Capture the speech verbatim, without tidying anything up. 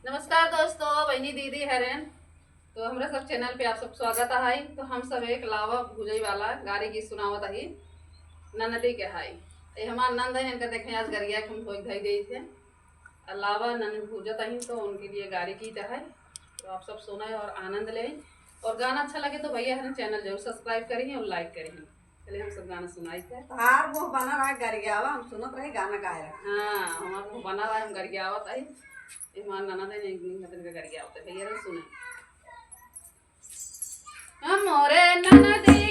नमस्कार दोस्तों, बहिनी दीदी हरेन। तो हमरा सब चैनल पे आप सब स्वागत है। तो हम सब एक लावा भूजई वाला गारी गीत सुनावत ही, ननदी के हाई। ये हमार नंद है, इनका देखें आज गरिया के हम धोई धाई देई थे। और लावा ननद भूजत ही तो उनके लिए गारी गीत है। तो आप सब सुने और आनंद लें। और गाना अच्छा लगे तो भैया हमारे चैनल जरूर सब्सक्राइब करिए और लाइक करिए। चलिए हम सब गाना सुनाई थे। तार वो बना रहा गरियावा, हम सुनत रहे गाना गाए रहे। हाँ, हमार वो बना रहा, हम गरियावत आई। ये हमार ननद है, नहीं, नहीं, मतलब गरियावत है। भैया रे सुने। हमरे ननदी